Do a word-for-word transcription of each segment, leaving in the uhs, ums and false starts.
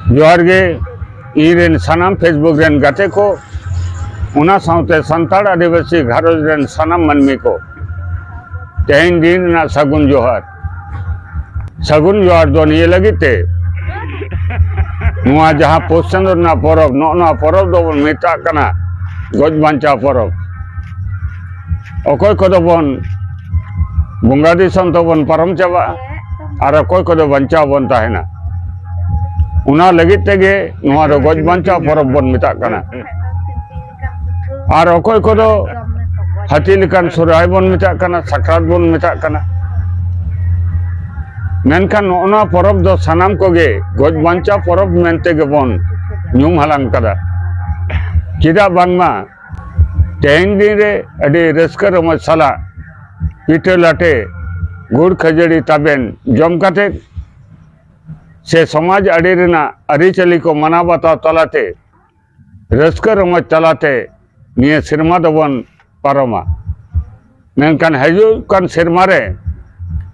ᱡᱚᱦᱟᱨ ᱜᱮ ᱤᱧ ᱨᱮᱱ ᱥᱟᱱᱟᱢ Facebook ᱨᱮᱱ ᱜᱟᱛᱮ ᱠᱚ, ᱚᱱᱟ ᱥᱟᱶᱛᱮ ᱥᱟᱱᱛᱟᱲ ᱟᱹᱫᱤᱵᱟᱹᱥᱤ ᱜᱷᱟᱨᱚᱸᱡᱽ ᱨᱮᱱ ᱥᱟᱱᱟᱢ ᱢᱟᱹᱱᱢᱤ ᱠᱚ᱾ ᱛᱮᱦᱮᱧ ᱫᱤᱱ ᱨᱮᱱᱟᱜ ᱥᱟᱹᱜᱩᱱ ᱡᱚᱦᱟᱨ᱾ ᱥᱟᱹᱜᱩᱱ ᱡᱚᱦᱟᱨ ᱫᱚ ᱱᱤᱭᱟᱹ ᱞᱟᱹᱜᱤᱫ ᱛᱮ, ᱱᱚᱣᱟ ᱡᱟᱦᱟᱸ ᱯᱳᱥ ᱪᱟᱸᱫᱳ ᱨᱮᱱᱟᱜ ᱯᱚᱨᱚᱵᱽ, ᱱᱚᱜᱼᱚ ᱱᱚᱣᱟ ᱯᱚᱨᱚᱵᱽ ᱫᱚᱵᱚᱱ ᱢᱮᱛᱟᱜ ᱠᱟᱱᱟ ᱜᱚᱡ ᱵᱟᱧᱪᱟᱣ ᱯᱚᱨᱚᱵᱽ᱾ ᱚᱠᱚᱭ ᱠᱚᱫᱚ ᱵᱚᱱ ᱵᱚᱸᱜᱟ ᱫᱤᱥᱚᱢ ᱛᱮᱵᱚᱱ ᱯᱟᱨᱚᱢ ᱪᱟᱵᱟᱜᱼᱟ, ᱟᱨ ᱚᱠᱚᱭ ᱠᱚᱫᱚ ᱵᱟᱧᱪᱟᱣ ᱵᱚᱱ ᱛᱟᱦᱮᱱᱟ᱾ ᱚᱱᱟ ᱞᱟᱹᱜᱤᱫ ᱛᱮᱜᱮ ᱱᱚᱣᱟ ᱫᱚ ᱜᱚᱡ ᱵᱟᱧᱪᱟᱣ ᱯᱚᱨᱚᱵᱽ ᱵᱚᱱ ᱢᱮᱛᱟᱜ ᱠᱟᱱᱟ᱾ ᱟᱨ ᱚᱠᱚᱭ ᱠᱚᱫᱚ ᱦᱟᱹᱛᱤ ᱞᱮᱠᱟᱱ ᱥᱚᱦᱨᱟᱭ ᱵᱚᱱ ᱢᱮᱛᱟᱜ ᱠᱟᱱᱟ, ᱥᱟᱠᱨᱟᱛ ᱵᱚᱱ ᱢᱮᱛᱟᱜ ᱠᱟᱱᱟ᱾ ᱢᱮᱱᱠᱷᱟᱱ ᱱᱚᱜᱼᱚ ᱱᱚᱣᱟ ᱯᱚᱨᱚᱵᱽ ᱫᱚ ᱥᱟᱱᱟᱢ ᱠᱚᱜᱮ ᱜᱚᱡ ᱵᱟᱧᱪᱟᱣ ᱯᱚᱨᱚᱵᱽ ᱢᱮᱱᱛᱮ ᱜᱮᱵᱚᱱ ᱧᱩᱢ ᱦᱟᱞᱟᱝ ᱠᱟᱫᱟ᱾ ᱪᱮᱫᱟᱜ ᱵᱟᱝᱢᱟ ᱛᱮᱦᱮᱧ ᱫᱤᱱ ᱨᱮ ᱟᱹᱰᱤ ᱨᱟᱹᱥᱠᱟᱹ ᱨᱚᱢᱚᱡᱽ ᱥᱟᱞᱟᱜ ᱯᱤᱴᱷᱟᱹ ᱞᱟᱴᱷᱮ, ᱜᱩᱲ ᱠᱷᱟᱹᱡᱟᱹᱲᱤ ᱛᱟᱵᱮᱱ ᱡᱚᱢ ᱠᱟᱛᱮ ᱥᱮ ᱥᱚᱢᱟᱡᱽ ᱟᱹᱨᱤ ᱨᱮᱱᱟᱜ ᱟᱹᱨᱤᱪᱟᱹᱞᱤ ᱠᱚ ᱢᱟᱱᱟᱣ ᱵᱟᱛᱟᱣ ᱛᱟᱞᱟᱛᱮ ᱨᱟᱹᱥᱠᱟᱹ ᱨᱚᱢᱚᱡᱽ ᱛᱟᱞᱟᱛᱮ ᱱᱤᱭᱟᱹ ᱥᱮᱨᱢᱟ ᱫᱚᱵᱚᱱ ᱯᱟᱨᱚᱢᱟ᱾ ᱢᱮᱱᱠᱷᱟᱱ ᱦᱤᱡᱩᱜ ᱠᱟᱱ ᱥᱮᱨᱢᱟ ᱨᱮ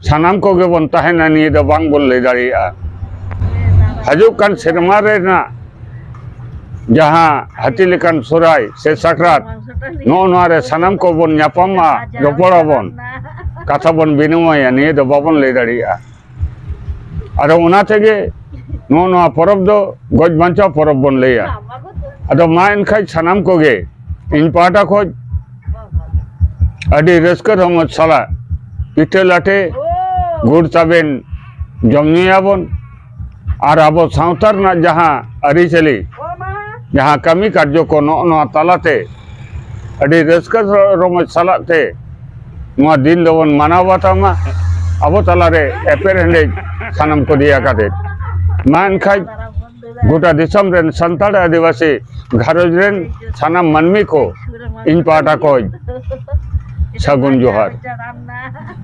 ᱥᱟᱱᱟᱢ ᱠᱚᱜᱮ ᱵᱚᱱ ᱛᱟᱦᱮᱱᱟ, ᱱᱤᱭᱟᱹ ᱫᱚ ᱵᱟᱝ ᱵᱚᱱ ᱞᱟᱹᱭ ᱫᱟᱲᱮᱭᱟᱜᱼᱟ᱾ ᱦᱤᱡᱩᱜ ᱠᱟᱱ ᱥᱮᱨᱢᱟ ᱨᱮᱱᱟᱜ ᱡᱟᱦᱟᱸ ᱦᱟᱹᱛᱤ ᱞᱮᱠᱟᱱ ᱥᱚᱦᱨᱟᱭ ᱥᱮ ᱥᱟᱠᱨᱟᱛ, ᱱᱚᱜᱼᱚ ᱱᱚᱣᱟ ᱨᱮ ᱥᱟᱱᱟᱢ ᱠᱚᱵᱚᱱ ᱧᱟᱯᱟᱢᱟ, ᱨᱚᱯᱚᱲᱟᱵᱚᱱ, ᱠᱟᱛᱷᱟ ᱵᱚᱱ ᱵᱤᱱᱤᱢᱚᱭᱟ, ᱱᱤᱭᱟᱹ ᱫᱚ ᱵᱟᱵᱚᱱ ᱞᱟᱹᱭ ᱫᱟᱲᱮᱭᱟᱜᱼᱟ᱾ ᱟᱫᱚ ᱚᱱᱟ ᱛᱮᱜᱮ ᱱᱚᱜᱼᱚ ᱱᱚᱣᱟ ᱯᱚᱨᱚᱵᱽ ᱫᱚ ᱜᱚᱡ ᱵᱟᱧᱪᱟᱣ ᱯᱚᱨᱚᱵᱽ ᱵᱚᱱ ᱞᱟᱹᱭᱟ᱾ ᱟᱫᱚ ᱢᱟ ᱮᱱᱠᱷᱟᱡ ᱥᱟᱱᱟᱢ ᱠᱚᱜᱮ ᱤᱧ ᱯᱟᱦᱴᱟ ᱠᱷᱚᱡ ᱟᱹᱰᱤ ᱨᱟᱹᱥᱠᱟᱹ ᱨᱚᱢᱚᱡᱽ ᱥᱟᱞᱟᱜ ᱯᱤᱴᱷᱟᱹ ᱞᱟᱴᱷᱮ, ᱜᱩᱲ ᱛᱟᱵᱮᱱ ᱡᱚᱢ ᱧᱩᱭᱟᱵᱚᱱ᱾ ᱟᱨ ᱟᱵᱚ ᱥᱟᱶᱛᱟ ᱨᱮᱱᱟᱜ ᱡᱟᱦᱟᱸ ᱟᱹᱨᱤᱪᱟᱹᱞᱤ, ᱡᱟᱦᱟᱸ ᱠᱟᱹᱢᱤ ᱠᱟᱨᱡᱚ ᱠᱚ, ᱱᱚᱜᱼᱚ ᱱᱚᱣᱟ ᱛᱟᱞᱟᱛᱮ ᱟᱹᱰᱤ ᱨᱟᱹᱥᱠᱟᱹ ᱨᱚᱢᱚᱡᱽ ᱥᱟᱞᱟᱜ ᱛᱮ ᱱᱚᱣᱟ ᱫᱤᱱ ᱫᱚᱵᱚᱱ ᱢᱟᱱᱟᱣ ᱵᱟᱛᱟᱣ ᱢᱟ᱾ ᱟᱵᱚ ᱛᱟᱞᱟᱨᱮ ᱮᱯᱮᱨ ᱦᱮᱸᱰᱮᱡ ᱥᱟᱱᱟᱢ ᱠᱚ ᱫᱮᱭᱟ ᱠᱟᱛᱮ᱾ ᱢᱟ ᱮᱱᱠᱷᱟᱡ ᱜᱚᱴᱟ ᱫᱤᱥᱚᱢ ᱨᱮᱱ ᱥᱟᱱᱛᱟᱲ ᱟᱹᱫᱤᱵᱟᱹᱥᱤ ᱜᱷᱟᱨᱚᱸᱡᱽ ᱨᱮᱱ ᱥᱟᱱᱟᱢ ᱢᱟᱹᱱᱢᱤ ᱠᱚ ᱤᱧ ᱯᱟᱦᱴᱟ ᱠᱷᱚᱡ ᱥᱟᱹᱜᱩᱱ ᱡᱚᱦᱟᱨ᱾